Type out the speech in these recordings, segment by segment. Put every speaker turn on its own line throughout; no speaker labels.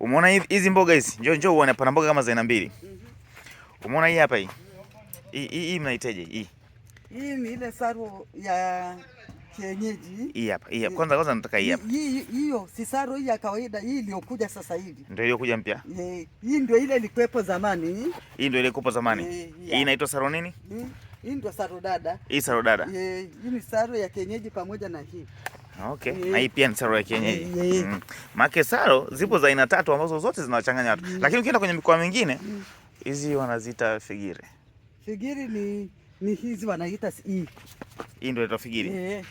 Umeona hizi mboga hizi? Njoo njoo uone pana mboga kama za aina mbili. Umeona hii hapa hii? Hii mnaiteje hii?
Hii ni ile saro ya kienyeji.
Hii hapa, hii hapa. Kwanza kwanza nataka hii hapa.
Hiyo si saro hii ya kawaida, hii iliyokuja sasa hivi.
Ndio iliyokuja mpya.
Hii ndio ile ilikuwepo zamani.
Hii ndio ilikuwepo zamani. Hii inaitwa saro nini?
Hii ndio saro dada.
Hii saro dada.
Hii ni saro ya kienyeji pamoja na hii.
Okay. Na hii pia ni saro ya kienyeji. Maana saro zipo za aina tatu ambazo zote zinawachanganya watu. Lakini ukienda kwenye mikoa mingine hizi wanaziita figiri.
Figiri ni hizi wanaita hii.
Hii ndio inaitwa figiri.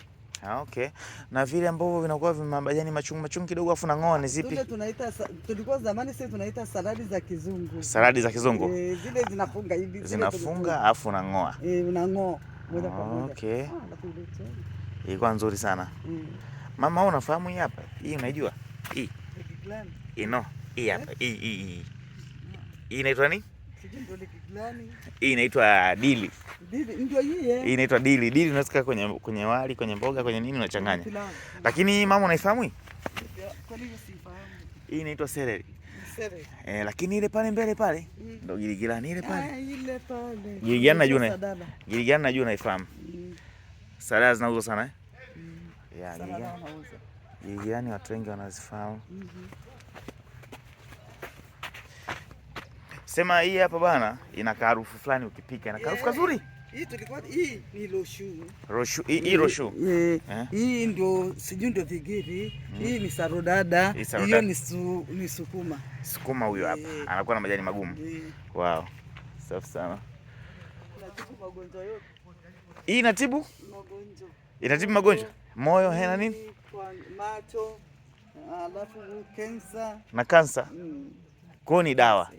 Ah, okay. Na vile ambavyo vinakuwa vimabajani machungu machungu kidogo afu na ngoa ni zipi?
Tule tunaita, tulikuwa zamani sisi tunaita saladi za kizungu.
Saladi za kizungu?
Zile zinafunga hivi.
Zinafunga afu na ngoa.
Unangoa moja kwa moja.
Okay. Ilikuwa nzuri sana. Mama, wewe unafahamu hii hapa? Hii unaijua? Hii. Ino, hii hapa. Hii. Hii inaitwa nini? Hii inaitwa dili.
Dili ndio hii eh.
Hii inaitwa dili. Dili unaweza kwenye wali, kwenye mboga, kwenye nini unachanganya. Lakini hii mama unaifahamu hii?
Kwa nini sifahamu?
Hii inaitwa celery.
Celery.
Lakini ile pale mbele pale ndio giligilani ile pale.
Ah, ile pale.
Giligilani najua na. Giligilani najua naifahamu. Salad zinauzwa sana eh? Ya, giligilani watu wengi wanazifahamu. Sema hii hapa bana ina harufu fulani ukipika, ina harufu kazuri.
Hii tulikuwa hii ni roshu.
Roshu, hii roshu.
Hii ndio sijui ndio vigiri. Hii ni sarodada, hiyo ni sukuma.
Sukuma huyo hapa. Anakuwa na majani magumu. Wow. Safi sana.
Inatibu magonjwa yote.
Hii inatibu?
Magonjwa.
Inatibu magonjwa? Moyo, hena nini?
Kwa macho, alafu kansa.
Na kansa. Kwa ni dawa.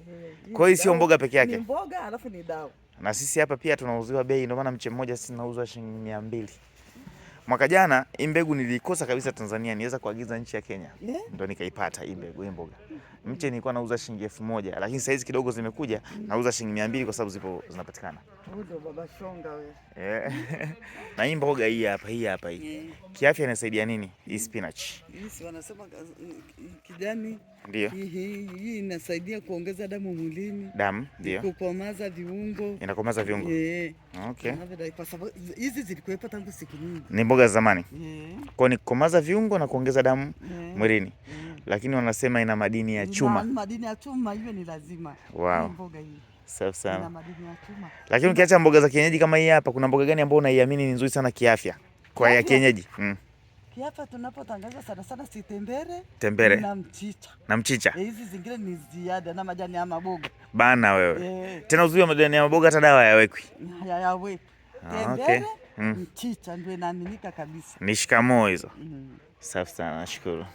Kwa hiyo sio mboga peke yake.
Ni mboga alafu ni dawa.
Na sisi hapa pia tunauziwa bei, ndio maana mche mmoja sisi tunauzwa shilingi 200. Mwaka jana hii mbegu nilikosa kabisa Tanzania, niweza kuagiza nchi ya Kenya. Ndio nikaipata hii mbegu, hii mboga. Mche nilikuwa nauza shilingi 1000, lakini saizi kidogo zimekuja, nauza shilingi 200 kwa sababu zipo zinapatikana.
Ndio baba shonga wewe.
Na hii mboga hii hapa, hii hapa hii. Kiafya inasaidia nini? Hii spinach.
Hii wanasema kijani.
Ndio.
Hii inasaidia kuongeza damu mwilini.
Damu, ndio.
Kukomaza viungo.
Inakomaza viungo. Okay.
Kwa sababu hizi zilikuwepo tangu siku nyingi.
Ni mboga za zamani. Kwa ni kukomaza viungo na kuongeza damu mwilini. Lakini wanasema ina madini ya chuma.
Madini ya chuma hiyo ni lazima.
Wow.
Mboga hii.
Safi sana.
Ina madini ya chuma.
Lakini ukiacha mboga za kienyeji kama hii hapa, kuna mboga gani ambayo unaiamini ni nzuri sana kiafya? Kwa ya kienyeji.
Kiafya tunapotangaza sana sana si tembere,
tembere
na mchicha.
Na mchicha.
Hizi zingine ni ziada na majani ya maboga.
Bana wewe. Tena uzuri wa majani ya maboga hata dawa hayawekwi.
Hayawekwi. Tembere, mchicha ndio inaaminika kabisa.
Ni shikamoo hizo. Safi sana, nashukuru.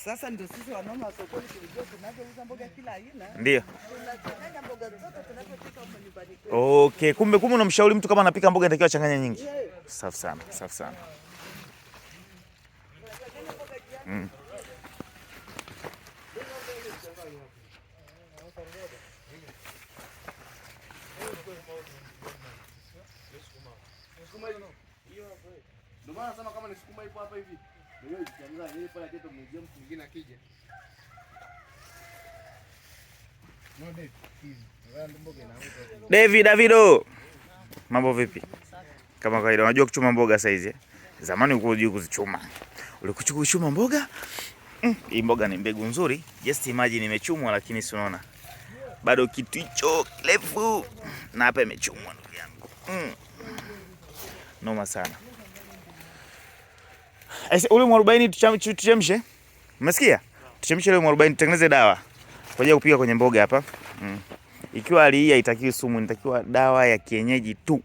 Sasa ndio sisi wanaume wa sokoni tulijua tunavyouza mboga kila aina.
Ndio.
Tunachanganya mboga zote tunazopika huko nyumbani kwetu.
Okay, kumbe unamshauri mtu kama anapika mboga inatakiwa achanganye nyingi. Safi sana, safi sana.
Ndio maana nasema kama ni sukuma ipo hapa hivi.
David, Davido. Mambo vipi? Kama kawaida unajua kuchuma mboga saizi eh? Zamani ulikuwa unajua kuzichuma. Ulikuchukua kuchuma mboga? Hii mboga ni mbegu nzuri. Just imagine imechumwa lakini si unaona. Bado kitu hicho kirefu. Na hapa imechumwa ndugu yangu. Noma sana. Ule mwarobaini tuchemshe. Umesikia? Tuchemshe ule mwarobaini tutengeneze dawa kwa ajili ya kupika kwenye mboga hapa. Ikiwa hali hii haitakiwi sumu, inatakiwa dawa ya kienyeji tu.